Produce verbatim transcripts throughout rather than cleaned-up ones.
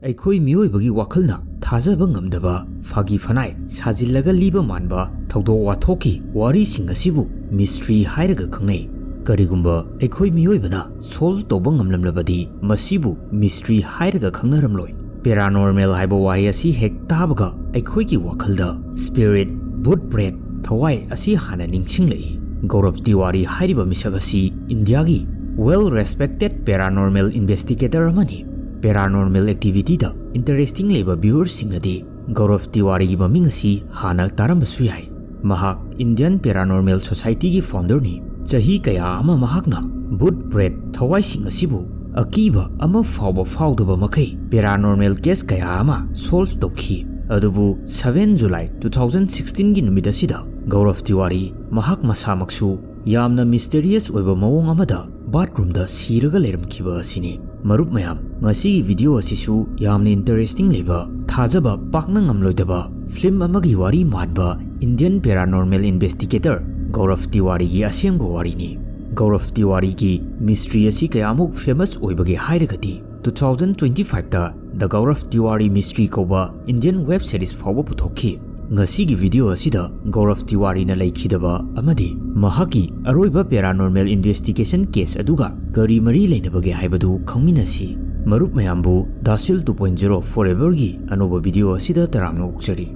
ꯑꯩꯈꯣꯏ ꯃꯤꯑꯣꯏꯕꯒꯤ ꯋꯥꯈꯜꯅ ꯊꯥꯖꯕ ꯉꯝꯗꯕ, ꯐꯥꯒꯤ ꯐꯅꯥꯏ ꯁꯥꯖꯤꯜꯂꯒ ꯂꯤꯕ ꯃꯥꯟꯕ ꯊꯧꯗꯣꯛ ꯋꯥꯊꯣꯛꯀꯤ ꯋꯥꯔꯤꯁꯤꯡ ꯑꯁꯤꯕꯨ ꯃꯤꯁꯇ꯭ꯔꯤ ꯍꯥꯏꯔꯒ ꯈꯪꯅꯩ꯫ ꯀꯔꯤꯒꯨꯝꯕ ꯑꯩꯈꯣꯏ ꯃꯤꯑꯣꯏꯕꯅ ꯁꯣꯜꯚ ꯇꯧꯕ ꯉꯝꯂꯝꯂꯕꯗꯤ ꯃꯁꯤꯕꯨ ꯃꯤꯁꯇ꯭ꯔꯤ ꯍꯥꯏꯔꯒ ꯈꯪꯅꯔꯝꯂꯣꯏ꯫ ꯄꯦꯔꯥꯅꯣꯔꯃꯦꯜ ꯍꯥꯏꯕ ꯋꯥꯍꯩ ꯑꯁꯤ ꯍꯦꯛ ꯇꯥꯕꯒ ꯑꯩꯈꯣꯏꯒꯤ ꯋꯥꯈꯜꯗ ꯁ꯭ꯄꯤꯔꯤꯠ, ꯚꯨꯠ ꯄ꯭ꯔꯦꯠ, ꯊꯋꯥꯏ ꯑꯁꯤ ꯍꯥꯟꯅ ꯅꯤꯡꯁꯤꯡꯂꯛꯏ꯫ ꯒꯧꯔꯕ ꯇꯤꯋꯥꯔꯤ ꯍꯥꯏꯔꯤꯕ ꯃꯤꯁꯛ ꯑꯁꯤ ꯏꯟꯗꯤꯌꯥꯒꯤ well respected paranormal investigator ꯑꯃꯅꯤ꯫ ꯄꯦꯔꯥꯅꯣꯔꯃꯦꯜ ꯑꯦꯛꯇꯤꯚꯤꯇꯤꯗ ꯏꯟꯇꯔꯦꯁꯇꯤꯡ ꯂꯩꯕ ꯚ꯭ꯌꯨꯋꯔꯁꯤꯡꯅꯗꯤ ꯒꯧꯔꯕ ꯇꯤꯋꯥꯔꯤꯒꯤ ꯃꯃꯤꯡ ꯑꯁꯤ ꯍꯥꯟꯅ ꯇꯥꯔꯝꯕꯁꯨ ꯌꯥꯏ꯫ ꯃꯍꯥꯛ ꯏꯟꯗꯤꯌꯟ ꯄꯦꯔꯥꯅꯣꯔꯃꯦꯜ ꯁꯣꯁꯥꯏꯇꯤꯒꯤ ꯐꯥꯎꯟꯗꯔꯅꯤ꯫ ꯆꯍꯤ ꯀꯌꯥ ꯑꯃ ꯃꯍꯥꯛꯅ ꯚꯨꯠ ꯄ꯭ꯔꯦꯠ ꯊꯋꯥꯏꯁꯤꯡ ꯑꯁꯤꯕꯨ ꯑꯀꯤꯕ ꯑꯃ ꯐꯥꯎꯕ ꯐꯥꯎꯗꯕ ꯃꯈꯩ ꯄꯦꯔꯥꯅꯣꯔꯃꯦꯜ ꯀꯦꯁ ꯀꯌꯥ ꯑꯃ ꯁꯣꯜꯚ ꯇꯧꯈꯤ꯫ ꯑꯗꯨꯕꯨ seven July two thousand sixteenꯒꯤ ꯅꯨꯃꯤꯠ ꯑꯁꯤꯗ ꯒꯧꯔꯕ ꯇꯤꯋꯥꯔꯤ ꯃꯍꯥꯛ ꯃꯁꯥꯃꯛꯁꯨ ꯌꯥꯝꯅ ꯃꯤꯁꯇꯦꯔꯤꯌꯁ ꯑꯣꯏꯕ ꯃꯑꯣꯡ ꯑꯃꯗ ꯕꯥꯊꯔꯨꯝꯗ ꯁꯤꯔꯒ ꯂꯩꯔꯝꯈꯤꯕ ꯑꯁꯤꯅꯤ꯫ ꯃꯔꯨꯞ ꯃꯌꯥꯝ, ꯉꯁꯤꯒꯤ ꯚꯤꯗꯤꯑꯣ ꯑꯁꯤꯁꯨ ꯌꯥꯝꯅ ꯏꯟꯇꯔꯦꯁꯇꯤꯡ ꯂꯩꯕ, ꯊꯥꯖꯕ ꯄꯥꯛꯅ ꯉꯝꯂꯣꯏꯗꯕ ꯐꯤꯜꯝ ꯑꯃꯒꯤ ꯋꯥꯔꯤ ꯃꯥꯟꯕ ꯏꯟꯗꯤꯌꯟ ꯄꯦꯔꯥꯅꯣꯔꯃꯦꯜ ꯏꯟꯚꯦꯁꯇꯤꯒꯦꯇꯔ ꯒꯧꯔꯕ ꯇꯤꯋꯥꯔꯤꯒꯤ ꯑꯁꯦꯡꯕ ꯋꯥꯔꯤꯅꯤ꯫ ꯒꯧꯔꯕ ꯇꯤꯋꯥꯔꯤꯒꯤ ꯃꯤꯁꯇ꯭ꯔꯤ ꯑꯁꯤ ꯀꯌꯥꯃꯨꯛ ꯐꯦꯃꯁ ꯑꯣꯏꯕꯒꯦ ꯍꯥꯏꯔꯒꯗꯤ, two thousand twenty fiveꯇ The Gaurav Tiwari Mystery ꯀꯧꯕ ꯏꯟꯗꯤꯌꯟ ꯋꯦꯕ ꯁꯤꯔꯤꯁ ꯐꯥꯎꯕ ꯄꯨꯊꯣꯛꯈꯤ꯫ ꯉꯁꯤꯒꯤ ꯚꯤꯗꯤꯑꯣ ꯑꯁꯤꯗ ꯒꯧꯔꯕ ꯇꯤꯋꯥꯔꯤꯅ ꯂꯩꯈꯤꯗꯕ ꯑꯃꯗꯤ ꯃꯍꯥꯛꯀꯤ ꯑꯔꯣꯏꯕ ꯄꯦꯔꯥꯅꯣꯔꯃꯦꯜ ꯏꯟꯚꯦꯁꯇꯤꯒꯦꯁꯟ ꯀꯦꯁ ꯑꯗꯨꯒ ꯀꯔꯤ ꯃꯔꯤ ꯂꯩꯅꯕꯒꯦ ꯍꯥꯏꯕꯗꯨ ꯈꯪꯃꯤꯟꯅꯁꯤ꯫ ꯃꯔꯨꯞ ꯃꯌꯥꯝꯕꯨ Dasil two point zero Foreverꯒꯤ ꯑꯅꯧꯕ ꯚꯤꯗꯤꯑꯣ ꯑꯁꯤꯗ ꯇꯔꯥꯝꯅ ꯑꯣꯛꯆꯔꯤ꯫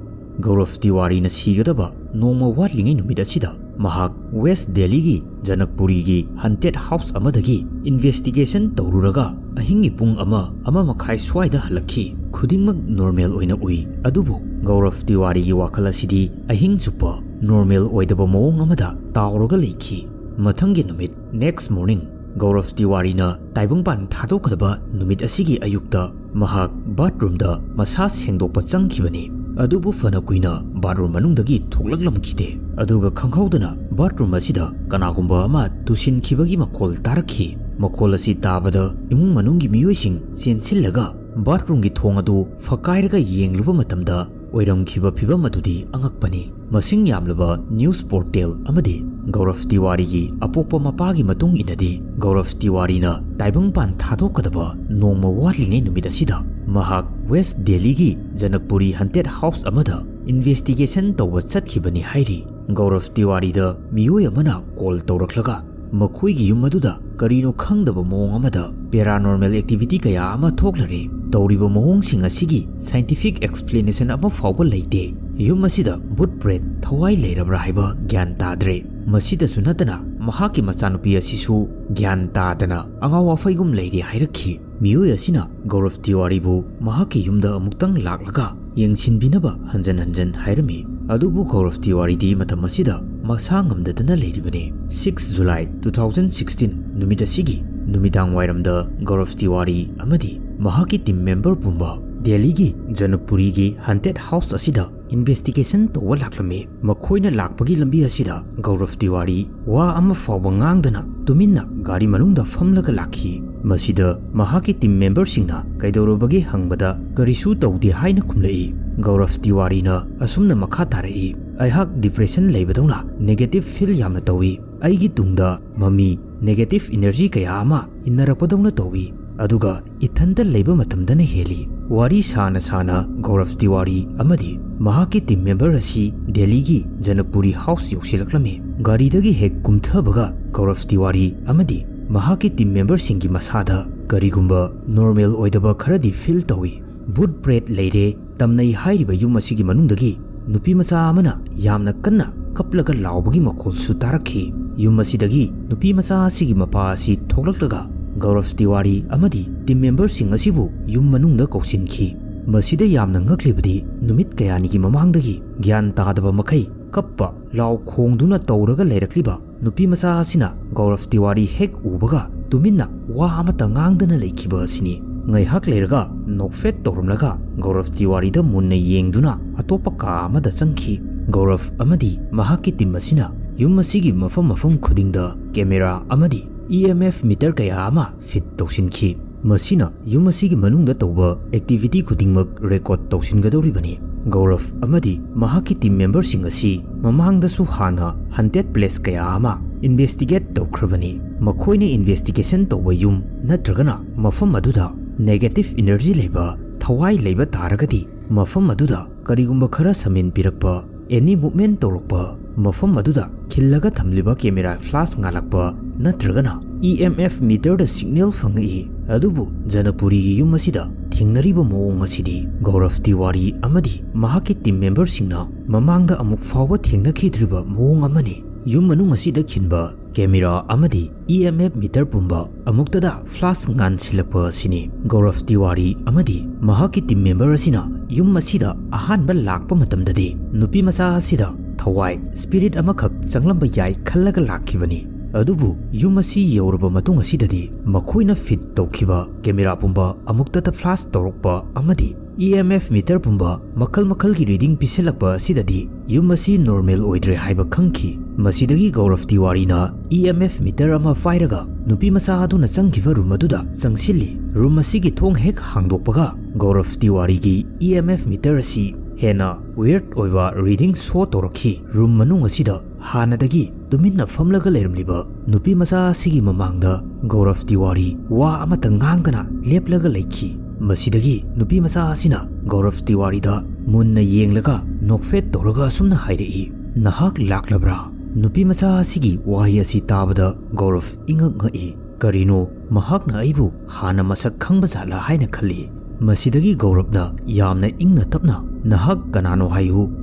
ꯒꯧꯔꯕ ꯇꯤꯋꯥꯔꯤꯅ ꯁꯤꯒꯗꯕ ꯅꯣꯡꯃ ꯋꯥꯠꯂꯤꯉꯩ ꯅꯨꯃꯤꯠ ꯑꯁꯤꯗ ꯃꯍꯥꯛ ꯋꯦꯁ ꯗꯦꯜꯂꯤꯒꯤ ꯖꯅꯛꯄꯨꯔꯤꯒꯤ ꯍꯟꯇꯦꯗ ꯍꯥꯎꯁ ꯑꯃꯗꯒꯤ ꯏꯟꯚꯦꯁꯇꯤꯒꯦꯁꯟ ꯇꯧꯔꯨꯔꯒ ꯑꯍꯤꯡꯒꯤ ꯄꯨꯡ ꯑꯃ, ꯑꯃ ꯃꯈꯥꯏ ꯁ꯭ꯋꯥꯏꯗ ꯍꯜꯂꯛꯈꯤ꯫ ꯈꯨꯗꯤꯡꯃꯛ ꯅꯣꯔꯃꯦꯜ ꯑꯣꯏꯅ ꯎꯏ, ꯑꯗꯨꯕꯨ ꯒꯧꯔꯕ ꯇꯤꯋꯥꯔꯤꯒꯤ ꯋꯥꯈꯜ ꯑꯁꯤꯗꯤ ꯑꯍꯤꯡ ꯆꯨꯞꯄ ꯅꯣꯔꯃꯦꯜ ꯑꯣꯏꯗꯕ ꯃꯑꯣꯡ ꯑꯃꯗ ꯇꯥꯎꯔꯒ ꯂꯩꯈꯤ꯫ ꯃꯊꯪꯒꯤ ꯅꯨꯃꯤꯠ, next morning, ꯒꯧꯔꯕ ꯇꯤꯋꯥꯔꯤꯅ ꯇꯥꯏꯕꯪꯄꯥꯟ ꯊꯥꯗꯣꯛꯀꯗꯕ ꯅꯨꯃꯤꯠ ꯑꯁꯤꯒꯤ ꯑꯌꯨꯛꯇ ꯃꯍꯥꯛ ꯕꯥꯊꯔꯨꯝꯗ ꯃꯁꯥ ꯁꯦꯡꯗꯣꯛꯄ ꯆꯪꯈꯤꯕꯅꯤ꯫ ꯑꯗꯨꯕꯨ ꯐꯅ ꯀꯨꯏꯅ ꯕꯥꯊꯔꯨꯝ ꯃꯅꯨꯡꯗꯒꯤ ꯊꯣꯛꯂꯛꯂꯝꯈꯤꯗꯦ꯫ ꯑꯗꯨꯒ ꯈꯪꯍꯧꯗꯅ ꯕꯥꯊꯔꯨꯝ ꯑꯁꯤꯗ ꯀꯅꯥꯒꯨꯝꯕ ꯑꯃ ꯇꯨꯁꯤꯟꯈꯤꯕꯒꯤ ꯃꯈꯣꯜ ꯇꯥꯔꯛꯈꯤ꯫ ꯃꯈꯣꯜ ꯑꯁꯤ ꯇꯥꯕꯗ ꯏꯃꯨꯡ ꯃꯅꯨꯡꯒꯤ ꯃꯤꯑꯣꯏꯁꯤꯡ ꯆꯦꯟꯁꯤꯜꯂꯒ ꯕꯥꯊꯔꯨꯝꯒꯤ ꯊꯣꯡ ꯑꯗꯨ ꯐꯛꯀꯥꯏꯔꯒ ꯌꯦꯡꯂꯨꯕ ꯃꯇꯝꯗ ꯑꯣꯏꯔꯝꯈꯤꯕ ꯐꯤꯚꯝ ꯑꯗꯨꯗꯤ ꯑꯉꯛꯄꯅꯤ꯫ ꯃꯁꯤꯡ ꯌꯥꯝꯂꯕ news portal ꯑꯃꯗꯤ ꯒꯧꯔꯚ ꯇꯤꯋꯥꯔꯤꯒꯤ ꯑꯄꯣꯛꯄ ꯃꯄꯥꯒꯤ ꯃꯇꯨꯡ ꯏꯟꯅꯗꯤ, ꯒꯧꯔꯚ ꯇꯤꯋꯥꯔꯤꯅ ꯇꯥꯏꯕꯪꯄꯥꯟ ꯊꯥꯗꯣꯛꯀꯗꯕ ꯅꯣꯡꯃ ꯋꯥꯠꯂꯤꯉꯩ ꯅꯨꯃꯤꯠ ꯑꯁꯤꯗ ꯃꯍꯥꯛ ꯋꯦꯁ ꯗꯦꯜꯂꯤꯒꯤ ꯖꯅꯛꯄꯨꯔꯤ ꯍꯟꯇꯦꯗ ꯍꯥꯎꯁ ꯑꯃꯗ investigation ꯇꯧꯕ ꯆꯠꯈꯤꯕꯅꯤ ꯍꯥꯏꯔꯤ꯫ ꯒꯧꯔꯚ ꯇꯤꯋꯥꯔꯤꯗ ꯃꯤꯑꯣꯏ ꯑꯃꯅ ꯀꯣꯜ ꯇꯧꯔꯛꯂꯒ ꯃꯈꯣꯏꯒꯤ ꯌꯨꯝ ꯑꯗꯨꯗ ꯀꯔꯤꯅꯣ ꯈꯪꯗꯕ ꯃꯑꯣꯡ ꯑꯃꯗ paranormal activity ꯀꯌꯥ ꯑꯃ ꯊꯣꯛꯂꯔꯦ꯫ ꯇꯧꯔꯤꯕ ꯃꯑꯣꯡꯁꯤꯡ ꯑꯁꯤꯒꯤ scientific explanation ꯑꯃ ꯐꯥꯎꯕ ꯂꯩꯇꯦ꯫ ꯌꯨꯝ ꯑꯁꯤꯗ ꯚꯨꯠ ꯄ꯭ꯔꯦꯠ ꯊꯋꯥꯏ ꯂꯩꯔꯕ꯭ꯔꯥ ꯍꯥꯏꯕ ꯒ꯭ꯌꯥꯟ ꯇꯥꯗ꯭ꯔꯦ꯫ ꯃꯁꯤꯗꯁꯨ ꯅꯠꯇꯅ ꯃꯍꯥꯛꯀꯤ ꯃꯆꯥꯅꯨꯄꯤ ꯑꯁꯤꯁꯨ ꯒ꯭ꯌꯥꯟ ꯇꯥꯗꯅ ꯑꯉꯥꯎ ꯑꯐꯩꯒꯨꯝ ꯂꯩꯔꯦ ꯍꯥꯏꯔꯛꯈꯤ꯫ ꯃꯤꯑꯣꯏ ꯑꯁꯤꯅ ꯒꯧꯔꯚ ꯇꯤꯋꯥꯔꯤꯕꯨ ꯃꯍꯥꯛꯀꯤ ꯌꯨꯝꯗ ꯑꯃꯨꯛꯇꯪ ꯂꯥꯛꯂꯒ ꯌꯦꯡꯁꯤꯟꯕꯤꯅꯕ ꯍꯟꯖꯟ ꯍꯟꯖꯟ ꯍꯥꯏꯔꯝꯃꯤ꯫ ꯑꯗꯨꯕꯨ ꯒꯧꯔꯚ ꯇꯤꯋꯥꯔꯤꯗꯤ ꯃꯇꯝ ꯑꯁꯤꯗ ꯃꯁꯥ ꯉꯝꯗꯗꯅ ꯂꯩꯔꯤꯕꯅꯤ꯫ Six July two thousand sixteen ꯅꯨꯃꯤꯠ ꯑꯁꯤꯒꯤ ꯅꯨꯃꯤꯗꯥꯡ ꯋꯥꯏꯔꯝꯗ ꯒꯧꯔꯚ ꯇꯤꯋꯥꯔꯤ ꯑꯃꯗꯤ ꯃꯍꯥꯛꯀꯤ team member ꯄꯨꯝꯕ ꯗꯦꯜꯂꯤꯒꯤ ꯖꯅꯛꯄꯨꯔꯤꯒꯤ ꯍꯟꯇꯦꯗ ꯍꯥꯎꯁ ꯑꯁꯤꯗ investigation ꯇꯧꯕ ꯂꯥꯛꯂꯝꯃꯤ꯫ ꯃꯈꯣꯏꯅ ꯂꯥꯛꯄꯒꯤ ꯂꯝꯕꯤ ꯑꯁꯤꯗ ꯒꯧꯔꯚ ꯇꯤꯋꯥꯔꯤ ꯋꯥ ꯑꯃ ꯐꯥꯎꯕ ꯉꯥꯡꯗꯅ ꯇꯨꯃꯤꯟꯅ ꯒꯥꯔꯤ ꯃꯅꯨꯡꯗ ꯐꯝꯂꯒ ꯂꯥꯛꯈꯤ꯫ ꯃꯁꯤꯗ ꯃꯍꯥꯛꯀꯤ team memberꯁꯤꯡꯅ ꯀꯩꯗꯧꯔꯕꯒꯦ ꯍꯪꯕꯗ ꯀꯔꯤꯁꯨ ꯇꯧꯗꯦ ꯍꯥꯏꯅ ꯈꯨꯝꯂꯛꯏ꯫ ꯒꯧꯔꯚ ꯇꯤꯋꯥꯔꯤꯅ ꯑꯁꯨꯝꯅ ꯃꯈꯥ ꯇꯥꯔꯛꯏ, "ꯑꯩꯍꯥꯛ depression ꯂꯩꯕꯗꯧꯅ negative feel ꯌꯥꯝꯅ ꯇꯧꯏ꯫ ꯑꯩꯒꯤ ꯇꯨꯡꯗ ꯃꯃꯤ negative energy ꯀꯌꯥ ꯑꯃ ꯏꯟꯅꯔꯛꯄꯗꯧꯅ ꯇꯧꯏ꯫ ꯑꯗꯨꯒ ꯏꯊꯟꯇ ꯂꯩꯕ ꯃꯇꯝꯗꯅ ꯍꯦꯜꯂꯤ꯫" ꯋꯥꯔꯤ ꯁꯥꯅ ꯁꯥꯅ ꯒꯧꯔꯚ ꯇꯤꯋꯥꯔꯤ ꯑꯃꯗꯤ ꯃꯍꯥꯛꯀꯤ team member ꯑꯁꯤ ꯗꯦꯜꯂꯤꯒꯤ ꯖꯅꯛꯄꯨꯔꯤ ꯍꯥꯎꯁ ꯌꯧꯁꯤꯜꯂꯛꯂꯝꯃꯤ꯫ ꯒꯥꯔꯤꯗꯒꯤ ꯍꯦꯛ ꯀꯨꯝꯊꯕꯒ ꯒꯧꯔꯚ ꯇꯤꯋꯥꯔꯤ ꯑꯃꯗꯤ ꯃꯍꯥꯛꯀꯤ team memberꯁꯤꯡꯒꯤ ꯃꯁꯥꯗ ꯀꯔꯤꯒꯨꯝꯕ normal ꯑꯣꯏꯗꯕ ꯈꯔꯗꯤ feel ꯇꯧꯏ꯫ "ꯚꯨꯠ ꯄ꯭ꯔꯦꯠ ꯂꯩꯔꯦ" ꯇꯝꯅꯩ ꯍꯥꯏꯔꯤꯕ ꯌꯨꯝ ꯑꯁꯤꯒꯤ ꯃꯅꯨꯡꯗꯒꯤ ꯅꯨꯄꯤ ꯃꯆꯥ ꯑꯃꯅ ꯌꯥꯝꯅ ꯀꯟꯅ ꯀꯞꯂꯒ ꯂꯥꯎꯕꯒꯤ ꯃꯈꯣꯜꯁꯨ ꯇꯥꯔꯛꯈꯤ꯫ ꯌꯨꯝ ꯑꯁꯤꯗꯒꯤ ꯅꯨꯄꯤ ꯃꯆꯥ ꯑꯁꯤꯒꯤ ꯃꯄꯥ ꯑꯁꯤ ꯊꯣꯛꯂꯛꯂꯒ ꯒꯧꯔꯚ ꯇꯤꯋꯥꯔꯤ ꯑꯃꯗꯤ team memberꯁꯤꯡ ꯑꯁꯤꯕꯨ ꯌꯨꯝ ꯃꯅꯨꯡꯗ ꯀꯧꯁꯤꯟꯈꯤ꯫ ꯃꯁꯤꯗ ꯌꯥꯝꯅ ꯉꯛꯂꯤꯕꯗꯤ, ꯅꯨꯃꯤꯠ ꯀꯌꯥꯅꯤꯒꯤ ꯃꯃꯥꯡꯗꯒꯤ ꯒ꯭ꯌꯥꯟ ꯇꯥꯗꯕ ꯃꯈꯩ ꯀꯞꯄ, ꯂꯥꯎ ꯈꯣꯡꯗꯨꯅ ꯇꯧꯔꯒ ꯂꯩꯔꯛꯂꯤꯕ ꯅꯨꯄꯤ ꯃꯆꯥ ꯑꯁꯤꯅ ꯒꯧꯔꯚ ꯇꯤꯋꯥꯔꯤ ꯍꯦꯛ ꯎꯕꯒ ꯇꯨꯃꯤꯟꯅ ꯋꯥ ꯑꯃꯠꯇ ꯉꯥꯡꯗꯅ ꯂꯩꯈꯤꯕ ꯑꯁꯤꯅꯤ꯫ ꯉꯥꯏꯍꯥꯛ ꯂꯩꯔꯒ ꯅꯣꯛꯐꯦꯠ ꯇꯧꯔꯝꯂꯒ ꯒꯧꯔꯚ ꯇꯤꯋꯥꯔꯤꯗ ꯃꯨꯟꯅ ꯌꯦꯡꯗꯨꯅ ꯑꯇꯣꯞꯄ ꯀꯥ ꯑꯃꯗ ꯆꯪꯈꯤ꯫ ꯒꯧꯔꯚ ꯑꯃꯗꯤ ꯃꯍꯥꯛꯀꯤ team ꯑꯁꯤꯅ ꯌꯨꯝ ꯑꯁꯤꯒꯤ ꯃꯐꯝ ꯃꯐꯝ ꯈꯨꯗꯤꯡꯗ camera ꯑꯃꯗꯤ E M F meter ꯀꯌꯥ ꯑꯃ fit ꯇꯧꯁꯤꯟꯈꯤ꯫ ꯃꯁꯤꯅ ꯌꯨꯝ ꯑꯁꯤꯒꯤ ꯃꯅꯨꯡꯗ ꯇꯧꯕ activity ꯈꯨꯗꯤꯡꯃꯛ record ꯇꯧꯁꯤꯟꯒꯗꯧꯔꯤꯕꯅꯤ꯫ ꯒꯧꯔꯚ ꯑꯃꯗꯤ ꯃꯍꯥꯛꯀꯤ team memberꯁꯤꯡ ꯑꯁꯤ ꯃꯃꯥꯡꯗꯁꯨ ꯍꯥꯟꯅ haunted place ꯀꯌꯥ ꯑꯃ investigate ꯇꯧꯈ꯭ꯔꯕꯅꯤ꯫ ꯃꯈꯣꯏꯅ investigation ꯇꯧꯕ ꯌꯨꯝ ꯅꯠꯇ꯭ꯔꯒꯅ ꯃꯐꯝ ꯑꯗꯨꯗ negative energy ꯂꯩꯕ, ꯊꯋꯥꯏ ꯂꯩꯕ ꯇꯥꯔꯒꯗꯤ, ꯃꯐꯝ ꯑꯗꯨꯗ ꯀꯔꯤꯒꯨꯝꯕ ꯈꯔ ꯁꯃꯤꯟ ꯄꯤꯔꯛꯄ, any movement ꯇꯧꯔꯛꯄ, ꯃꯐꯝ ꯑꯗꯨꯗ ꯈꯤꯜꯂꯒ ꯊꯝꯂꯤꯕ camera flash ꯉꯥꯜꯂꯛꯄ ꯅꯠꯇ꯭ꯔꯒꯅ E M F meterꯗ signal ꯐꯪꯉꯛꯏ꯫ ꯑꯗꯨꯕꯨ ꯖꯅꯄꯨꯔꯤꯒꯤ ꯌꯨꯝ ꯑꯁꯤꯗ ꯊꯦꯡꯅꯔꯤꯕ ꯃꯑꯣꯡ ꯑꯁꯤꯗꯤ ꯒꯧꯔꯚ ꯇꯤꯋꯥꯔꯤ ꯑꯃꯗꯤ ꯃꯍꯥꯛꯀꯤ team memberꯁꯤꯡꯅ ꯃꯃꯥꯡꯗ ꯑꯃꯨꯛ ꯐꯥꯎꯕ ꯊꯦꯡꯅꯈꯤꯗ꯭ꯔꯤꯕ ꯃꯑꯣꯡ ꯑꯃꯅꯤ꯫ ꯌꯨꯝ ꯃꯅꯨꯡ ꯑꯁꯤꯗ ꯈꯤꯟꯕ camera ꯑꯃꯗꯤ E M F meter ꯄꯨꯝꯕ ꯑꯃꯨꯛꯇꯗ flash ꯉꯥꯟꯁꯤꯜꯂꯛꯄ ꯑꯁꯤꯅꯤ꯫ ꯒꯧꯔꯚ ꯇꯤꯋꯥꯔꯤ ꯑꯃꯗꯤ ꯃꯍꯥꯛꯀꯤ team member ꯑꯁꯤꯅ ꯌꯨꯝ ꯑꯁꯤꯗ ꯑꯍꯥꯟꯕ ꯂꯥꯛꯄ ꯃꯇꯝꯗꯗꯤ ꯅꯨꯄꯤ ꯃꯆꯥ ꯑꯁꯤꯗ ꯊꯋꯥꯏ, spirit ꯑꯃꯈꯛ ꯆꯪꯂꯝꯕ ꯌꯥꯏ ꯈꯜꯂꯒ ꯂꯥꯛꯈꯤꯕꯅꯤ꯫ ꯑꯗꯨꯕꯨ ꯌꯨꯝ ꯑꯁꯤ ꯌꯧꯔꯕ ꯃꯇꯨꯡ ꯑꯁꯤꯗꯗꯤ ꯃꯈꯣꯏꯅ fit ꯇꯧꯈꯤꯕ camera ꯄꯨꯝꯕ ꯑꯃꯨꯛꯇꯗ flash ꯇꯧꯔꯛꯄ ꯑꯃꯗꯤ E M F meter ꯄꯨꯝꯕ ꯃꯈꯜ ꯃꯈꯜꯒꯤ reading ꯄꯤꯁꯤꯜꯂꯛꯄ ꯑꯁꯤꯗꯗꯤ ꯌꯨꯝ ꯑꯁꯤ normal ꯑꯣꯏꯗ꯭ꯔꯦ ꯍꯥꯏꯕ ꯈꯪꯈꯤ꯫ ꯃꯁꯤꯗꯒꯤ ꯒꯧꯔꯚ ꯇꯤꯋꯥꯔꯤꯅ E M F meter ꯑꯃ ꯄꯥꯏꯔꯒ ꯅꯨꯄꯤ ꯃꯆꯥ ꯑꯗꯨꯅ ꯆꯪꯈꯤꯕ room ꯑꯗꯨꯗ ꯆꯪꯁꯤꯜꯂꯤ꯫ Room ꯑꯁꯤꯒꯤ ꯊꯣꯡ ꯍꯦꯛ ꯍꯥꯡꯗꯣꯛꯄꯒ ꯒꯧꯔꯚ ꯇꯤꯋꯥꯔꯤꯒꯤ E M F meter ꯑꯁꯤ ꯍꯦꯟꯅ weird ꯑꯣꯏꯕ reading show ꯇꯧꯔꯛꯈꯤ꯫ Room ꯃꯅꯨꯡ ꯑꯁꯤꯗ ꯍꯥꯟꯅꯗꯒꯤ ꯇꯨꯃꯤꯟꯅ ꯐꯝꯂꯒ ꯂꯩꯔꯝꯂꯤꯕ ꯅꯨꯄꯤ ꯃꯆꯥ ꯑꯁꯤꯒꯤ ꯃꯃꯥꯡꯗ ꯒꯧꯔꯚ ꯇꯤꯋꯥꯔꯤ ꯋꯥ ꯑꯃꯠꯇ ꯉꯥꯡꯗꯅ ꯂꯦꯞꯂꯒ ꯂꯩꯈꯤ꯫ ꯃꯁꯤꯗꯒꯤ ꯅꯨꯄꯤ ꯃꯆꯥ ꯑꯁꯤꯅ ꯒꯧꯔꯚ ꯇꯤꯋꯥꯔꯤꯗ ꯃꯨꯟꯅ ꯌꯦꯡꯂꯒ ꯅꯣꯛꯐꯦꯠ ꯇꯧꯔꯒ ꯑꯁꯨꯝꯅ ꯍꯥꯏꯔꯛꯏ, "ꯅꯍꯥꯛ ꯂꯥꯛꯂꯕ꯭ꯔꯥ?" ꯅꯨꯄꯤ ꯃꯆꯥ ꯑꯁꯤꯒꯤ ꯋꯥꯍꯩ ꯑꯁꯤ ꯇꯥꯕꯗ ꯒꯧꯔꯚ ꯏꯉꯛ ꯉꯛꯏ꯫ ꯀꯔꯤꯅꯣ, ꯃꯍꯥꯛꯅ ꯑꯩꯕꯨ ꯍꯥꯟꯅ ꯃꯁꯛ ꯈꯪꯕ ꯖꯥꯠꯂꯥ ꯍꯥꯏꯅ ꯈꯜꯂꯤ꯫ ꯃꯁꯤꯗꯒꯤ ꯒꯧꯔꯚꯅ ꯌꯥꯝꯅ ꯏꯪꯅ ꯇꯞꯅ, "ꯅꯍꯥꯛ ꯀꯅꯥꯅꯣ ꯍꯥꯏꯌꯨ,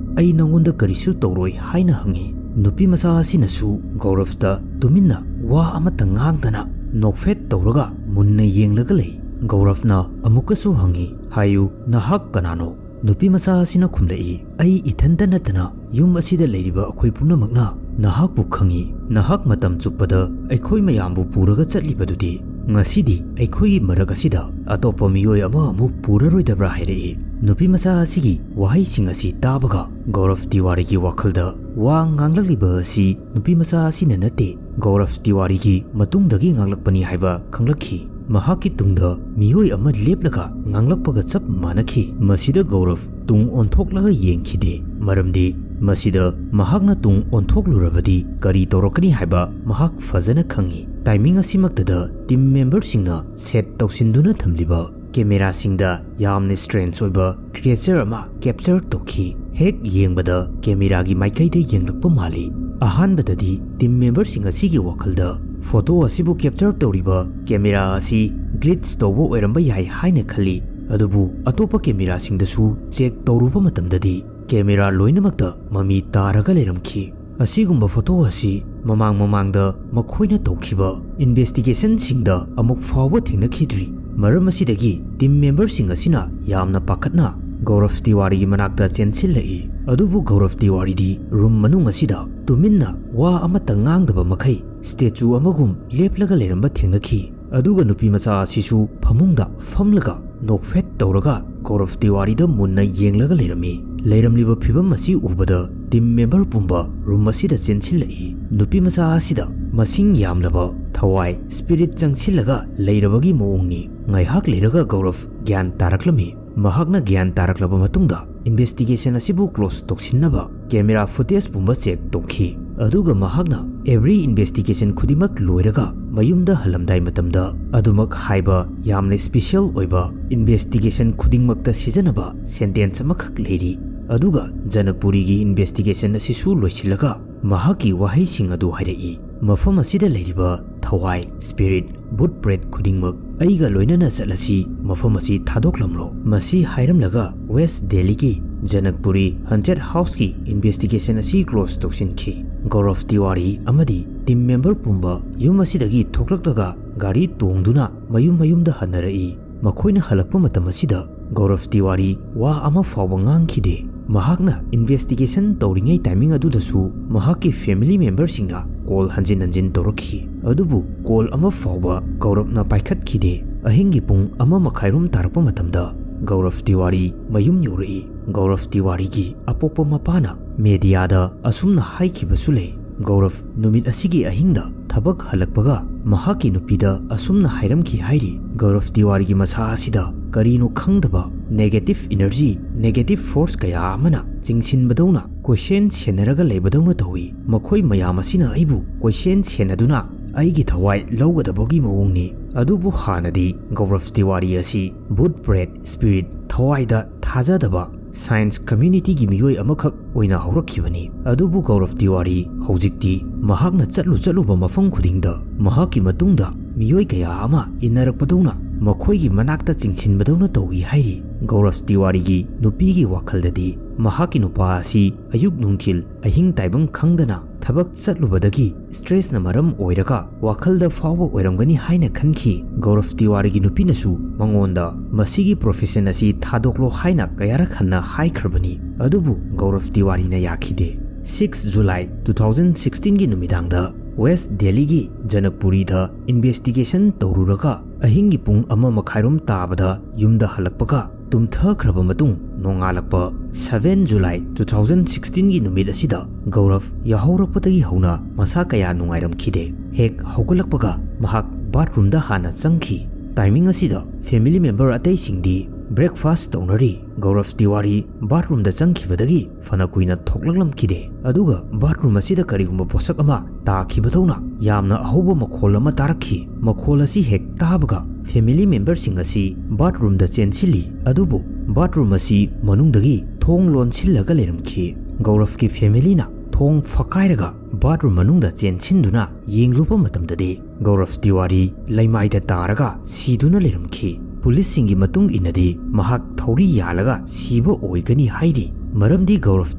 ꯑꯩ ꯅꯉꯣꯟꯗ ꯀꯔꯤꯁꯨ ꯇꯧꯔꯣꯏ" ꯍꯥꯏꯅ ꯍꯪꯉꯤ꯫ ꯅꯨꯄꯤ ꯃꯆꯥ ꯑꯁꯤꯅꯁꯨ ꯒꯧꯔꯚꯇ ꯇꯨꯃꯤꯟꯅ ꯋꯥ ꯑꯃꯠꯇ ꯉꯥꯡꯗꯅ ꯅꯣꯛꯐꯦꯠ ꯇꯧꯔꯒ ꯃꯨꯟꯅ ꯌꯦꯡꯂꯒ ꯂꯩ꯫ ꯒꯧꯔꯚꯅ ꯑꯃꯨꯛꯀꯁꯨ ꯍꯪꯉꯤ, "ꯍꯥꯏꯌꯨ, ꯅꯍꯥꯛ ꯀꯅꯥꯅꯣ?" ꯅꯨꯄꯤ ꯃꯆꯥ ꯑꯁꯤꯅ ꯈꯨꯝꯂꯛꯏ, "ꯑꯩ ꯏꯊꯟꯇ ꯅꯠꯇꯅ ꯌꯨꯝ ꯑꯁꯤꯗ ꯂꯩꯔꯤꯕ ꯑꯩꯈꯣꯏ ꯄꯨꯝꯅꯃꯛꯅ ꯅꯍꯥꯛꯄꯨ ꯈꯪꯏ꯫ ꯅꯍꯥꯛ ꯃꯇꯝ ꯆꯨꯞꯄꯗ ꯑꯩꯈꯣꯏ ꯃꯌꯥꯝꯕꯨ ꯄꯨꯔꯒ ꯆꯠꯂꯤꯕꯗꯨꯗꯤ꯫ ꯉꯁꯤꯗꯤ ꯑꯩꯈꯣꯏꯒꯤ ꯃꯔꯛ ꯑꯁꯤꯗ ꯑꯇꯣꯞꯄ ꯃꯤꯑꯣꯏ ꯑꯃ ꯑꯃꯨꯛ ꯄꯨꯔꯔꯣꯏꯗꯕ꯭ꯔꯥ?" ꯍꯥꯏꯔꯛꯏ꯫ ꯅꯨꯄꯤ ꯃꯆꯥ ꯑꯁꯤꯒꯤ ꯋꯥꯍꯩꯁꯤꯡ ꯑꯁꯤ ꯇꯥꯕꯒ ꯒꯧꯔꯚ ꯇꯤꯋꯥꯔꯤꯒꯤ ꯋꯥꯈꯜꯗ ꯋꯥ ꯉꯥꯡꯂꯛꯂꯤꯕ ꯑꯁꯤ ꯅꯨꯄꯤ ꯃꯆꯥ ꯑꯁꯤꯅ ꯅꯠꯇꯦ, ꯒꯧꯔꯚ ꯇꯤꯋꯥꯔꯤꯒꯤ ꯃꯇꯨꯡꯗꯒꯤ ꯉꯥꯡꯂꯛꯄꯅꯤ ꯍꯥꯏꯕ ꯈꯪꯂꯛꯈꯤ꯫ ꯃꯍꯥꯛꯀꯤ ꯇꯨꯡꯗ ꯃꯤꯑꯣꯏ ꯑꯃ ꯂꯦꯞꯂꯒ ꯉꯥꯡꯂꯛꯄꯒ ꯆꯞ ꯃꯥꯟꯅꯈꯤ꯫ ꯃꯁꯤꯗ ꯒꯧꯔꯕ ꯇꯨꯡ ꯑꯣꯟꯊꯣꯛꯂꯒ ꯌꯦꯡꯈꯤꯗꯦ, ꯃꯔꯝꯗꯤ ꯃꯁꯤꯗ ꯃꯍꯥꯛꯅ ꯇꯨꯡ ꯑꯣꯟꯊꯣꯛꯂꯨꯔꯕꯗꯤ ꯀꯔꯤ ꯇꯧꯔꯛꯀꯅꯤ ꯍꯥꯏꯕ ꯃꯍꯥꯛ ꯐꯖꯅ ꯈꯪꯏ꯫ ꯇꯥꯏꯃꯤꯡ ꯑꯁꯤꯃꯛꯇꯗ ꯇꯤꯝ ꯃꯦꯝꯕꯔꯁꯤꯡꯅ ꯁꯦꯠ ꯇꯧꯁꯤꯟꯗꯨꯅ ꯊꯝꯂꯤꯕ ꯀꯦꯃꯦꯔꯥꯁꯤꯡꯗ ꯌꯥꯝꯅ ꯁ꯭ꯇ꯭ꯔꯦꯟꯖ ꯑꯣꯏꯕ ꯀ꯭ꯔꯤꯌꯦꯆꯔ ꯑꯃ ꯀꯦꯞꯆꯔ ꯇꯧꯈꯤ꯫ ꯍꯦꯛ ꯌꯦꯡꯕꯗ ꯀꯦꯃꯦꯔꯥꯒꯤ ꯃꯥꯏꯀꯩꯗ ꯌꯦꯡꯂꯛꯄ ꯃꯥꯜꯂꯤ꯫ ꯑꯍꯥꯟꯕꯗꯗꯤ ꯇꯤꯝ ꯃꯦꯝꯕꯔꯁꯤꯡ ꯑꯁꯤꯒꯤ ꯋꯥꯈꯜꯗ ꯐꯣꯇꯣ ꯑꯁꯤꯕꯨ ꯀꯦꯞꯆꯔ ꯇꯧꯔꯤꯕ ꯀꯦꯃꯦꯔꯥ ꯑꯁꯤ ꯒ꯭ꯂꯤꯆ ꯇꯧꯕ ꯑꯣꯏꯔꯝꯕ ꯌꯥꯏ ꯍꯥꯏꯅ ꯈꯜꯂꯤ꯫ ꯑꯗꯨꯕꯨ ꯑꯇꯣꯞꯄ ꯀꯦꯃꯦꯔꯥꯁꯤꯡꯗꯁꯨ ꯆꯦꯛ ꯇꯧꯔꯨꯕ ꯃꯇꯝꯗꯗꯤ ꯀꯦꯃꯦꯔꯥ ꯂꯣꯏꯅꯃꯛꯇ ꯃꯃꯤ ꯇꯥꯔꯒ ꯂꯩꯔꯝꯈꯤ꯫ ꯑꯁꯤꯒꯨꯝꯕ ꯐꯣꯇꯣ ꯑꯁꯤ ꯃꯃꯥꯡ ꯃꯃꯥꯡꯗ ꯃꯈꯣꯏꯅ ꯇꯧꯈꯤꯕ ꯏꯟꯚꯦꯁꯇꯤꯒꯦꯁꯟꯁꯤꯡꯗ ꯑꯃꯨꯛ ꯐꯥꯎꯕ ꯊꯦꯡꯅꯈꯤꯗ꯭ꯔꯤ꯫ ꯃꯔꯝ ꯑꯁꯤꯗꯒꯤ ꯇꯤꯝ ꯃꯦꯝꯕꯔꯁꯤꯡ ꯑꯁꯤꯅ ꯌꯥꯝꯅ ꯄꯥꯈꯠꯅ ꯒꯧꯔꯚ ꯇꯤꯋꯥꯔꯤꯒꯤ ꯃꯅꯥꯛꯇ ꯆꯦꯟꯁꯤꯜꯂꯛꯏ꯫ ꯑꯗꯨꯕꯨ ꯒꯧꯔꯚ ꯇꯤꯋꯥꯔꯤꯗꯤ ꯔꯨꯝ ꯃꯅꯨꯡ ꯑꯁꯤꯗ ꯇꯨꯃꯤꯟꯅ ꯋꯥ ꯑꯃꯠꯇ ꯉꯥꯡꯗꯕ ꯃꯈꯩ ꯁ꯭ꯇꯦꯆꯨ ꯑꯃꯒꯨꯝ ꯂꯦꯞꯂꯒ ꯂꯩꯔꯝꯕ ꯊꯦꯡꯅꯈꯤ꯫ ꯑꯗꯨꯒ ꯅꯨꯄꯤ ꯃꯆꯥ ꯑꯁꯤꯁꯨ ꯐꯃꯨꯡꯗ ꯐꯝꯂꯒ ꯅꯣꯛꯐꯦꯠ ꯇꯧꯔꯒ ꯒꯧꯔꯚ ꯇꯤꯋꯥꯔꯤꯗ ꯃꯨꯟꯅ ꯌꯦꯡꯂꯒ ꯂꯩꯔꯝꯃꯤ꯫ ꯂꯩꯔꯝꯂꯤꯕ ꯐꯤꯚꯝ ꯑꯁꯤ ꯎꯕꯗ ꯇꯤꯝ ꯃꯦꯝꯕꯔ ꯄꯨꯝꯕ ꯔꯨꯝ ꯑꯁꯤꯗ ꯆꯦꯟꯁꯤꯜꯂꯛꯏ꯫ ꯅꯨꯄꯤ ꯃꯆꯥ ꯑꯁꯤꯗ ꯃꯁꯤꯡ ꯌꯥꯝꯂꯕ ꯊꯋꯥꯏ, ꯁ꯭ꯄꯤꯔꯤꯠ, ꯆꯪꯁꯤꯜꯂꯒ ꯂꯩꯔꯕꯒꯤ ꯃꯑꯣꯡꯅꯤ꯫ ꯉꯥꯏꯍꯥꯛ ꯂꯩꯔꯒ ꯒꯧꯔꯚ ꯒ꯭ꯌꯥꯟ ꯇꯥꯔꯛꯂꯝꯃꯤ꯫ ꯃꯍꯥꯛꯅ ꯒ꯭ꯌꯥꯟ ꯇꯥꯔꯛꯂꯕ ꯃꯇꯨꯡꯗ ꯏꯟꯚꯦꯁꯇꯤꯒꯦꯁꯟ ꯑꯁꯤꯕꯨ ꯀ꯭ꯂꯣꯖ ꯇꯧꯁꯤꯟꯅꯕ ꯀꯦꯃꯦꯔꯥ ꯐꯨꯇꯦꯖ ꯄꯨꯝꯕ ꯆꯦꯛ ꯇꯧꯈꯤ꯫ ꯑꯗꯨꯒ ꯃꯍꯥꯛꯅ ꯑꯦꯚ꯭ꯔꯤ ꯏꯟꯚꯦꯁꯇꯤꯒꯦꯁꯟ ꯈꯨꯗꯤꯡꯃꯛ ꯂꯣꯏꯔꯒ ꯃꯌꯨꯝꯗ ꯍꯜꯂꯝꯗꯥꯏ ꯃꯇꯝꯗ ꯑꯗꯨꯃꯛ ꯍꯥꯏꯕ ꯌꯥꯝꯅ ꯁ꯭ꯄꯤꯁꯦꯜ ꯑꯣꯏꯕ ꯏꯟꯚꯦꯁꯇꯤꯒꯦꯁꯟ ꯈꯨꯗꯤꯡꯃꯛꯇ ꯁꯤꯖꯤꯟꯅꯕ ꯁꯦꯟꯇꯦꯟꯁ ꯑꯃꯈꯛ ꯂꯩꯔꯤ꯫ ꯑꯗꯨꯒ ꯖꯅꯛꯄꯨꯔꯤꯒꯤ ꯏꯟꯚꯦꯁꯇꯤꯒꯦꯁꯟ ꯑꯁꯤꯁꯨ ꯂꯣꯏꯁꯤꯜꯂꯒ ꯃꯍꯥꯛꯀꯤ ꯋꯥꯍꯩꯁꯤꯡ ꯑꯗꯨ ꯍꯥꯏꯔꯛꯏ, "ꯃꯐꯝ ꯑꯁꯤꯗ ꯂꯩꯔꯤꯕ ꯊꯋꯥꯏ, ꯁ꯭ꯄꯤꯔꯤꯠ, ꯚꯨꯠ ꯄ꯭ꯔꯦꯠ ꯈꯨꯗꯤꯡꯃꯛ ꯑꯩꯒ ꯂꯣꯏꯅꯅ ꯆꯠꯂꯁꯤ, ꯃꯐꯝ ꯑꯁꯤ ꯊꯥꯗꯣꯛꯂꯝꯂꯣ"꯫ ꯃꯁꯤ ꯍꯥꯏꯔꯝꯂꯒ ꯋꯦꯁ ꯗꯦꯜꯂꯤꯒꯤ ꯖꯅꯛꯄꯨꯔꯤ ꯍꯟꯇꯦꯗ ꯍꯥꯎꯁꯀꯤ ꯏꯟꯚꯦꯁꯇꯤꯒꯦꯁꯟ ꯑꯁꯤ ꯀ꯭ꯂꯣꯖ ꯇꯧꯁꯤꯟꯈꯤ꯫ ꯒꯧꯔꯚ ꯇꯤꯋꯥꯔꯤ ꯑꯃꯗꯤ ꯇꯤꯝ ꯃꯦꯝꯕꯔ ꯄꯨꯝꯕ ꯌꯨꯝ ꯑꯁꯤꯗꯒꯤ ꯊꯣꯛꯂꯛꯂꯒ ꯒꯥꯔꯤ ꯇꯣꯡꯗꯨꯅ ꯃꯌꯨꯝ ꯃꯌꯨꯝꯗ ꯍꯟꯅꯔꯛꯏ꯫ ꯃꯈꯣꯏꯅ ꯍꯜꯂꯛꯄ ꯃꯇꯝ ꯑꯁꯤꯗ ꯒꯧꯔꯚ ꯇꯤꯋꯥꯔꯤ ꯋꯥ ꯑꯃ ꯐꯥꯎꯕ ꯉꯥꯡꯈꯤꯗꯦ꯫ ꯃꯍꯥꯛꯅ ꯏꯟꯚꯦꯁꯇꯤꯒꯦꯁꯟ ꯇꯧꯔꯤꯉꯩ ꯇꯥꯏꯃꯤꯡ ꯑꯗꯨꯗꯁꯨ ꯃꯍꯥꯛꯀꯤ ꯐꯦꯃꯤꯂꯤ ꯃꯦꯝꯕꯔꯁꯤꯡꯅ ꯀꯣꯜ ꯍꯟꯖꯤꯟ ꯍꯟꯖꯤꯟ ꯇꯧꯔꯛꯈꯤ, ꯑꯗꯨꯕꯨ ꯀꯣꯜ ꯑꯃ ꯐꯥꯎꯕ ꯒꯧꯔꯚꯅ ꯄꯥꯏꯈꯠꯈꯤꯗꯦ꯫ ꯑꯍꯤꯡꯒꯤ ꯄꯨꯡ ꯑꯃ ꯃꯈꯥꯏꯔꯣꯝ ꯇꯥꯔꯛꯄ ꯃꯇꯝꯗ ꯒꯧꯔꯚ ꯇꯤꯋꯥꯔꯤ ꯃꯌꯨꯝ ꯌꯧꯔꯛꯏ꯫ ꯒꯧꯔꯚ ꯇꯤꯋꯥꯔꯤꯒꯤ ꯑꯄꯣꯛꯄ ꯃꯄꯥꯅ ꯃꯦꯗꯤꯌꯥꯗ ꯑꯁꯨꯝꯅ ꯍꯥꯏꯈꯤꯕꯁꯨ ꯂꯩ, ꯒꯧꯔꯚ ꯅꯨꯃꯤꯠ ꯑꯁꯤꯒꯤ ꯑꯍꯤꯡꯗ ꯊꯕꯛ ꯍꯜꯂꯛꯄꯒ ꯃꯍꯥꯛꯀꯤ ꯅꯨꯄꯤꯗ ꯑꯁꯨꯝꯅ ꯍꯥꯏꯔꯝꯈꯤ ꯍꯥꯏꯔꯤ, "ꯒꯧꯔꯚ ꯇꯤꯋꯥꯔꯤꯒꯤ ꯃꯁꯥ ꯑꯁꯤꯗ ꯀꯔꯤꯅꯣ ꯈꯪꯗꯕ negative energy, negative force ꯀꯌꯥ ꯑꯃꯅ ꯆꯤꯡꯁꯤꯟꯕꯗꯧꯅ ꯀꯣꯏꯁꯦꯟ ꯁꯦꯟꯅꯔꯒ ꯂꯩꯕꯗꯧꯅ ꯇꯧꯏ꯫ ꯃꯈꯣꯏ ꯃꯌꯥꯝ ꯑꯁꯤꯅ ꯑꯩꯕꯨ ꯀꯣꯏꯁꯦꯟ ꯁꯦꯟꯅꯗꯨꯅ ꯑꯩꯒꯤ ꯊꯋꯥꯏ ꯂꯧꯒꯗꯕꯒꯤ ꯃꯑꯣꯡꯅꯤ꯫ ꯑꯗꯨꯕꯨ ꯍꯥꯟꯅꯗꯤ ꯒꯧꯔꯚ ꯇꯤꯋꯥꯔꯤ ꯑꯁꯤ ꯚꯨꯠ ꯄ꯭ꯔꯦꯠ, spirit, ꯊꯋꯥꯏꯗ ꯊꯥꯖꯗꯕ science communityꯒꯤ ꯃꯤꯑꯣꯏ ꯑꯃꯈꯛ ꯑꯣꯏꯅ ꯍꯧꯔꯛꯈꯤꯕꯅꯤ꯫ ꯑꯗꯨꯕꯨ ꯒꯧꯔꯚ ꯇꯤꯋꯥꯔꯤ ꯍꯧꯖꯤꯛꯇꯤ ꯃꯍꯥꯛꯅ ꯆꯠꯂꯨ ꯆꯠꯂꯨꯕ ꯃꯐꯝ ꯈꯨꯗꯤꯡꯗ ꯃꯍꯥꯛꯀꯤ ꯃꯇꯨꯡꯗ ꯃꯤꯑꯣꯏ ꯀꯌꯥ ꯑꯃ ꯏꯟꯅꯔꯛꯄꯗꯧꯅ ꯃꯈꯣꯏꯒꯤ ꯃꯅꯥꯛꯇ ꯆꯤꯡꯁꯤꯟꯕꯗꯧꯅ ꯇꯧꯏ ꯍꯥꯏꯔꯤ꯫ ꯒꯧꯔꯚ ꯇꯤꯋꯥꯔꯤꯒꯤ ꯅꯨꯄꯤꯒꯤ ꯋꯥꯈꯜꯗꯗꯤ ꯃꯍꯥꯛꯀꯤ ꯅꯨꯄꯥ ꯑꯁꯤ ꯑꯌꯨꯛ ꯅꯨꯡꯊꯤꯜ ꯑꯍꯤꯡ ꯇꯥꯏꯕꯪ ꯈꯪꯗꯅ ꯊꯕꯛ ꯆꯠꯂꯨꯕꯗꯒꯤ stressꯅ ꯃꯔꯝ ꯑꯣꯏꯔꯒ ꯋꯥꯈꯜꯗ ꯐꯥꯎꯕ ꯑꯣꯏꯔꯝꯒꯅꯤ ꯍꯥꯏꯅ ꯈꯟꯈꯤ꯫ ꯒꯧꯔꯚ ꯇꯤꯋꯥꯔꯤꯒꯤ ꯅꯨꯄꯤꯅꯁꯨ ꯃꯉꯣꯟꯗ ꯃꯁꯤꯒꯤ profession ꯑꯁꯤ ꯊꯥꯗꯣꯛꯂꯣ ꯍꯥꯏꯅ ꯀꯌꯥꯔꯛ ꯍꯟꯅ ꯍꯥꯏꯈ꯭ꯔꯕꯅꯤ, ꯑꯗꯨꯕꯨ ꯒꯧꯔꯚ ꯇꯤꯋꯥꯔꯤꯅ ꯌꯥꯈꯤꯗꯦ꯫ Six July two thousand sixteenꯒꯤ ꯅꯨꯃꯤꯗꯥꯡꯗ West Delhiꯒꯤ ꯖꯅꯛꯄꯨꯔꯤꯗ investigation ꯇꯧꯔꯨꯔꯒ ꯑꯍꯤꯡꯒꯤ ꯄꯨꯡ ꯑꯃ ꯃꯈꯥꯏꯔꯣꯝ ꯇꯥꯕꯗ ꯌꯨꯝꯗ ꯍꯜꯂꯛꯄꯒ ꯇꯨꯝꯊꯈ꯭ꯔꯕ ꯃꯇꯨꯡ ꯅꯣꯡꯉꯥꯜꯂꯛꯄ seven July two thousand sixteenꯒꯤ ꯅꯨꯃꯤꯠ ꯑꯁꯤꯗ ꯒꯧꯔꯚ ꯌꯥꯍꯧꯔꯛꯄꯗꯒꯤ ꯍꯧꯅ ꯃꯁꯥ ꯀꯌꯥ ꯅꯨꯡꯉꯥꯏꯔꯝꯈꯤꯗꯦ꯫ ꯍꯦꯛ ꯍꯧꯒꯠꯂꯛꯄꯒ ꯃꯍꯥꯛ bathroomꯗ ꯍꯥꯟꯅ ꯆꯪꯈꯤ꯫ Timing ꯑꯁꯤꯗ family member ꯑꯇꯩꯁꯤꯡꯗꯤ breakfast ꯇꯧꯅꯔꯤ꯫ ꯒꯧꯔꯚ ꯇꯤꯋꯥꯔꯤ bathroomꯗ ꯆꯪꯈꯤꯕꯗꯒꯤ ꯐꯅ ꯀꯨꯏꯅ ꯊꯣꯛꯂꯛꯂꯝꯈꯤꯗꯦ꯫ ꯑꯗꯨꯒ bathroom ꯑꯁꯤꯗ ꯀꯔꯤꯒꯨꯝꯕ ꯄꯣꯠꯁꯛ ꯑꯃ ꯇꯥꯈꯤꯕꯗꯧꯅ ꯌꯥꯝꯅ ꯑꯍꯧꯕ ꯃꯈꯣꯜ ꯑꯃ ꯇꯥꯔꯛꯈꯤ꯫ ꯃꯈꯣꯜ ꯑꯁꯤ ꯍꯦꯛ ꯇꯥꯕꯒ family memberꯁꯤꯡ ꯑꯁꯤ bathroomꯗ ꯆꯦꯟꯁꯤꯜꯂꯤ, ꯑꯗꯨꯕꯨ bathroom ꯑꯁꯤ ꯃꯅꯨꯡꯗꯒꯤ ꯊꯣꯡ ꯂꯣꯟꯁꯤꯜꯂꯒ ꯂꯩꯔꯝꯈꯤ꯫ ꯒꯧꯔꯚꯀꯤ familyꯅ ꯊꯣꯡ ꯐꯛꯀꯥꯏꯔꯒ bathroom ꯃꯅꯨꯡꯗ ꯆꯦꯟꯁꯤꯟꯗꯨꯅ ꯌꯦꯡꯂꯨꯕ ꯃꯇꯝꯗꯗꯤ ꯒꯧꯔꯚ ꯇꯤꯋꯥꯔꯤ ꯂꯩꯃꯥꯏꯗ ꯇꯥꯔꯒ ꯁꯤꯗꯨꯅ ꯂꯩꯔꯝꯈꯤ꯫ ꯄꯨꯂꯤꯁꯁꯤꯡꯒꯤ ꯃꯇꯨꯡ ꯏꯟꯅꯗꯤ ꯃꯍꯥꯛ ꯊꯧꯔꯤ ꯌꯥꯜꯂꯒ ꯁꯤꯕ ꯑꯣꯏꯒꯅꯤ ꯍꯥꯏꯔꯤ, ꯃꯔꯝꯗꯤ ꯒꯧꯔꯚ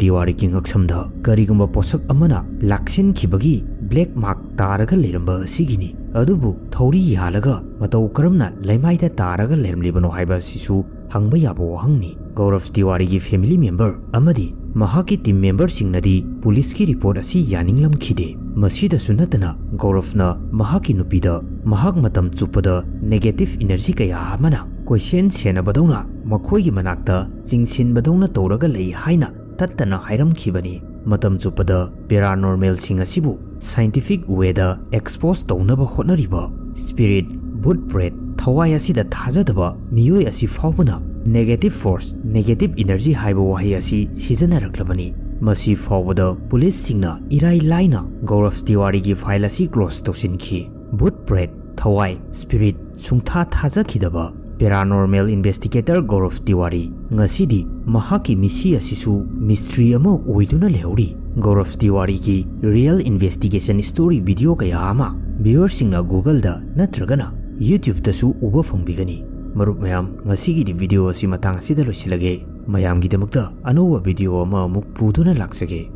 ꯇꯤꯋꯥꯔꯤꯒꯤ ꯉꯛꯁꯝꯗ ꯀꯔꯤꯒꯨꯝꯕ ꯄꯣꯠꯁꯛ ꯑꯃꯅ ꯂꯥꯛꯁꯤꯟꯈꯤꯕꯒꯤ black mark ꯇꯥꯔꯒ ꯂꯩꯔꯝꯕ ꯑꯁꯤꯒꯤꯅꯤ꯫ ꯑꯗꯨꯕꯨ ꯊꯧꯔꯤ ꯌꯥꯜꯂꯒ ꯃꯇꯧ ꯀꯔꯝꯅ ꯂꯩꯃꯥꯏꯗ ꯇꯥꯔꯒ ꯂꯩꯔꯝꯂꯤꯕꯅꯣ ꯍꯥꯏꯕ ꯑꯁꯤꯁꯨ ꯍꯪꯕ ꯌꯥꯕ ꯋꯥꯍꯪꯅꯤ꯫ ꯒꯧꯔꯚ ꯇꯤꯋꯥꯔꯤꯒꯤ family member ꯑꯃꯗꯤ ꯃꯍꯥꯛꯀꯤ team memberꯁꯤꯡꯅꯗꯤ ꯄꯨꯂꯤꯁꯀꯤ report ꯑꯁꯤ ꯌꯥꯅꯤꯡꯂꯝꯈꯤꯗꯦ꯫ ꯃꯁꯤꯗꯁꯨ ꯅꯠꯇꯅ ꯒꯧꯔꯚꯅ ꯃꯍꯥꯛꯀꯤ ꯅꯨꯄꯤꯗ ꯃꯍꯥꯛ ꯃꯇꯝ ꯆꯨꯞꯄꯗ negative energy ꯀꯌꯥ ꯑꯃꯅ ꯀꯣꯏꯁꯦꯟ ꯁꯦꯟꯅꯕꯗꯧꯅ ꯃꯈꯣꯏꯒꯤ ꯃꯅꯥꯛꯇ ꯆꯤꯡꯁꯤꯟꯕꯗꯧꯅ ꯇꯧꯔꯒ ꯂꯩ ꯍꯥꯏꯅ ꯇꯠꯇꯅ ꯍꯥꯏꯔꯝꯈꯤꯕꯅꯤ꯫ ꯃꯇꯝ ꯆꯨꯞꯄꯗ paranormalꯁꯤꯡ ꯑꯁꯤꯕꯨ scientific wayꯗ expose ꯇꯧꯅꯕ ꯍꯣꯠꯅꯔꯤꯕ spirit, ꯚꯨꯠ ꯄ꯭ꯔꯦꯠ, ꯊꯋꯥꯏ ꯑꯁꯤꯗ ꯊꯥꯖꯗꯕ ꯃꯤꯑꯣꯏ ꯑꯁꯤ ꯐꯥꯎꯕꯅ negative force, negative energy ꯍꯥꯏꯕ ꯋꯥꯍꯩ ꯑꯁꯤ ꯁꯤꯖꯤꯟꯅꯔꯛꯂꯕꯅꯤ꯫ ꯃꯁꯤ ꯐꯥꯎꯕꯗ ꯄꯨꯂꯤꯁꯁꯤꯡꯅ ꯏꯔꯥꯏ ꯂꯥꯏꯅ ꯒꯧꯔꯚ ꯇꯤꯋꯥꯔꯤꯒꯤ file ꯑꯁꯤ close ꯇꯧꯁꯤꯟꯈꯤ꯫ ꯚꯨꯠ ꯄ꯭ꯔꯦꯠ, ꯊꯋꯥꯏ, spirit ꯁꯨꯡꯊꯥ ꯊꯥꯖꯈꯤꯗꯕ paranormal investigator ꯒꯧꯔꯚ ꯇꯤꯋꯥꯔꯤ ꯉꯁꯤꯗꯤ ꯃꯍꯥꯛꯀꯤ ꯃꯤꯁꯤ ꯑꯁꯤꯁꯨ mystery ꯑꯃ ꯑꯣꯏꯗꯨꯅ ꯂꯩꯍꯧꯔꯤ꯫ ꯒꯧꯔꯚ ꯇꯤꯋꯥꯔꯤꯒꯤ real investigation story video ꯀꯌꯥ ꯑꯃ viewerꯁꯤꯡꯅ Googleꯗ ꯅꯠꯇ꯭ꯔꯒꯅ YouTubeꯇꯁꯨ ꯎꯕ ꯐꯪꯕꯤꯒꯅꯤ꯫ ꯃꯔꯨꯞ ꯃꯌꯥꯝ, ꯉꯁꯤꯒꯤꯗꯤ video ꯑꯁꯤ ꯃꯇꯥꯡ ꯑꯁꯤꯗ ꯂꯣꯏꯁꯤꯜꯂꯒꯦ꯫ ꯃꯌꯥꯝꯒꯤꯗꯃꯛꯇ ꯑꯅꯧꯕ video ꯑꯃ ꯑꯃꯨꯛ ꯄꯨꯗꯨꯅ ꯂꯥꯛꯆꯒꯦ꯫